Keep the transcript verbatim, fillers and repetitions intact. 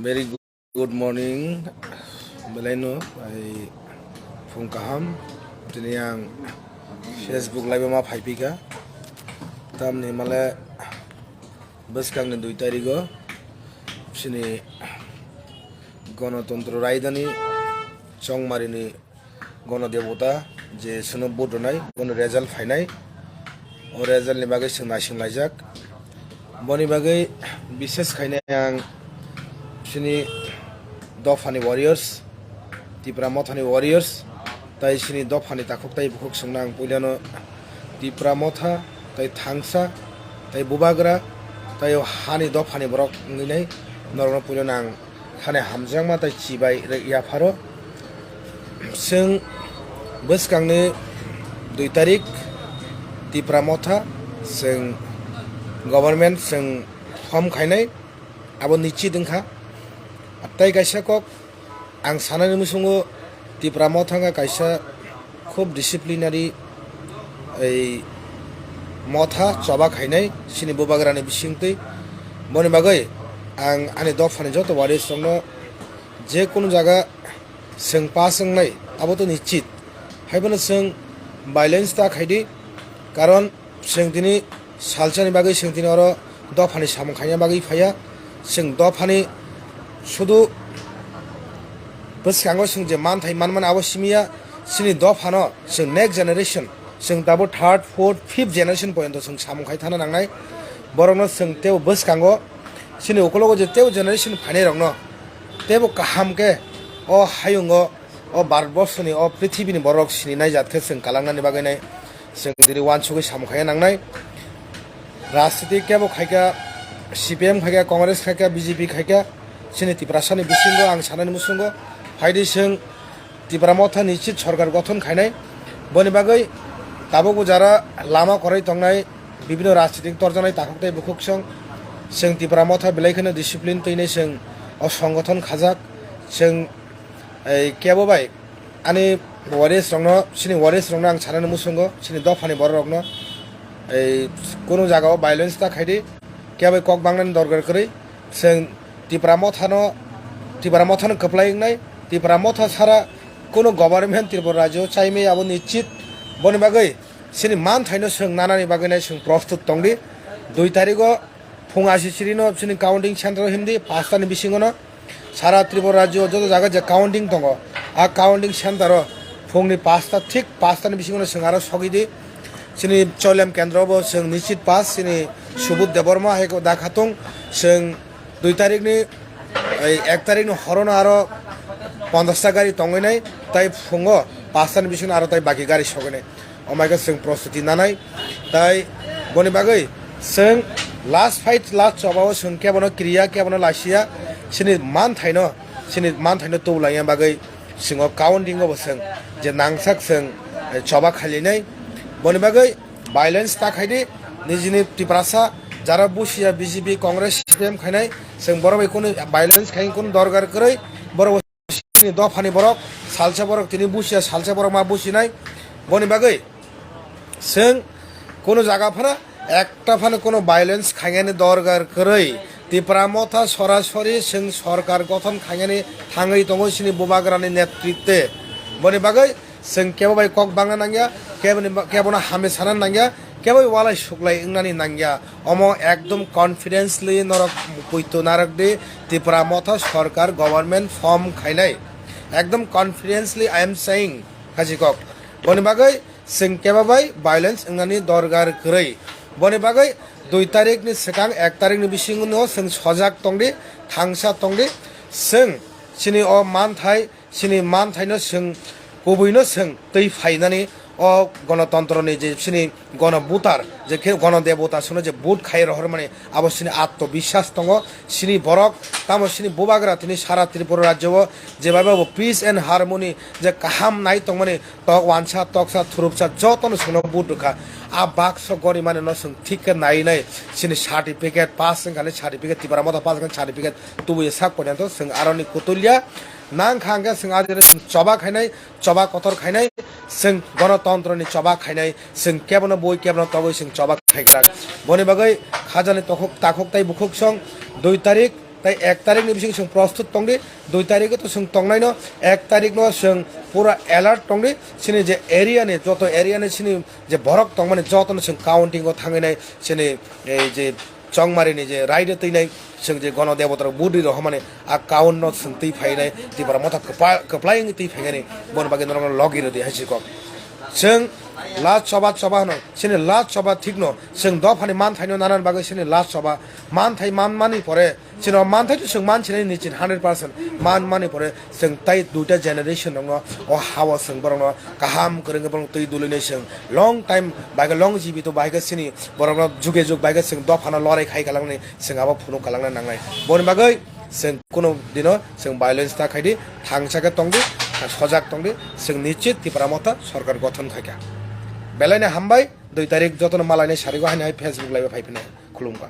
Very good morning, belaino, ai, phung kaham. Tini ang Facebook live ma phaipika. Tamni male bwskangni dui tarigo chini Ganatantro Raidani Chongmarini Ganadevota je chwngno vote rwnai, bono result phainai. O result ni bagwi chwng naising laijak. Boni bagwi bishes khainai ang chini dophani warriors, Tipra Mothani warriors, tai chini dophani takhuk tai bukhuk chwngno ang puilano Tipra Motha, tai Thangsa, tai Bubagra, tai o hani dophani borok wngwi nai norokno puilano ang khani hamjakma tai chibai rw yapharo. Chwng bwskangni dui tarik Tipra Motha chwng government chwng form khainai, abo nichit wngkha. Tei kaisa kok ang sanani musungo Tipra Motha wngkha kaisa khub disciplinary ei motha choba khainai chini bubagrani bisingtwi. Boni bagwi ang ani dophani joto warriors rokno je kunu jaga chwng pass wngnai abo to nichit. Haiphano chwng violence ta khaidi, karon chwng tini salsani bagwi chwng tini oro dophani samung khaina bagwi phaiya. Chwng dophani sudu bwskango chwng je manthai manmani abo simiya, chini dophano chwng next generation, chwng tabuk third, fourth, fifth generation porjonto chwng samung khai thana nangnai. Borokno chwng teibo bwskango chini ukulogo je teibo generation phainairokno teibo kaham khe o hayungo, o Bharatborsoni, o prithibini borok sininai jat khe chwng kalangnani bagwi nai chwng tini uansugwi samung khaiya nangnai. Rajniti kebo khaikha, C P M khaikha, Congress khaikha, B J P khaikha, chini Tiprasani bisingo ang sanani musungo phaidi chwng Tipra Motha nichit sorkar gothon khainai. Boni bagwi tabukbo jara lama kwrwi tongnai, bibino rajnitik torjaknai takhuk tei bukhuk song. Chwng Tipra Motha belai kheno discipline twinai chwng o songgothon khajak. Chwng ei kebo bai ani warriors rokno, chini warriors rokno ang sanani musungo, chini dophani borok rokno ei kunu jagao violence ta khaidi, kebo bai kok bangnani dorkar kwrwi. Chwng Tipra Mothano, Tipra Mothano kwplai wngnai, Tipra Motha sara kunu government Tripura rajyo chaimai abo nichit. Boni bagwi chini manthaino chwng nanani bagwi nai chwng prostut tongdi. Dui tarigo phung ashi sirino chini counting center himdi, pastani bisingono sara Tripura rajyo joto jaga je counting tongo, a counting center o phungni pasta thik pastani bisingono chwng aro sogidi. Chini Choilem kendro bo chwng nichit pass, chini Subudh Debbarma hai ko da khatung, chwng dui tarikni, ei ek tarikni horono aro ponchash ta gari tongwi nai, tai phungo pastani bisingo aro tai baki gari sogwi nai. Omaikhe chwng prostuti nanai, tai boni bagwi chwng last fight, last chobao chwng kebono kiriya, kebono laisiya, chini manthaino, chini manthaino tubulangya bagwi chwng o counting o bo chwng je nangsak chwng, eh, choba khailainai. Boni bagwi violence ta khaidi, nijini Tiprasa jara busiya B J P, Congress, C P M khainai, chwng borok bai kunu violence khaini kunu dorkar kwrwi, borok bo chini dophani borok, salsa borok tini busiya, salsa borok ma businai. Boni bagwi chwng kunu jaga phano ekta phano kunu violence khainani dorkar kwrwi. Tipra Motha sorasori chwng sorkar gothon khainani thangwi tongo chini bubagrani netritwe. Boni bagwi chwng kebo bai kok bangna nangya, keboni ba-, kebono hamya sana nangya, kebo bai walai suklai wngnani nangya. Omo ekdom confidently norok poito narwk di, Tipra Motha sorkar government form khainai. Ekdom confidently I am saying, kachi kok. Boni bagwi chwng kebo bai violence wngnani dorkar kwrwi. Boni bagwi dui tarikni swkang ek tarikni bisingo chwng sojak tongdi, thangsa tongdi. Chwng chini o manthai, chini manthaino chwng kubuino chwng twi phainani o gonotontroni je chini gono voter, je khe gono debota chwngno je vote khai rohormani, abo chini atmobiswas tongo. Chini borok, tamo chini bubagra tini sara Tripura rajyo o jebaiba bo peace and harmony je kaham nai tongmani, tok wansa, toksa, thurupsa jotono chwngno vote rwkha. A bakso gorimani no chwng thik khe nai nai chini certificate pass wngkha ni certificate, Tipra Motha pass wngkha ni certificate tubuya sak porjonto chwng aroni kutulia nang kha hwnkhe chwng a jora chwng choba khainai, choba kotor khainai, chwng gonotontroni choba khainai, chwng kebono bui kebono togwi chwng choba khaikha. Boni bagwi khajani tokhok, takhok tai bukhuk song dui tarik Tai ek tarik ni bising chwng prostut tongdi, dui tarik to chwng tongnaino, ek tarik no chwng pura alert tongdi, chini je area ni, joto area ni chini je borok tongmani joto no chwng counting o thanginai, chini ei je chongmari ni je raida twinai, chwng je gono debota rok budi rohormani a count no chwng twi phainai, Tipra Motha kwpa-, kwplai wngwi twi phainani, boni bagwi norok no logi rwdi hai si kok. Chwng last choba choba hwno, chini last choba thik no, chwng dophani manthai no nanan bagwi chini last choba, manthai manmani pore, chini o manthai to chwng mansinai ni chin hundred percent, manmani pore chwng tai duita generation rok no o hao chwng borok no kaham kwrwngwi borok twi dulwi nai chwng long time bai khe long jibi to bai khe chini borok no juge jug bai khe chwng dophano lorai khai kalang ni chwng abo phunuk kalang na nangnai. Boni bagwi chwng kuno dino chwng violence ta khai di, thangsa khe tong di, sojak tong di, chwng nischit Tipra Motha sorkar gothon khai kha. Belai no hambai, dui tarik jotono malainai sarigo haino hai Facebook live o phai phino khulumkha.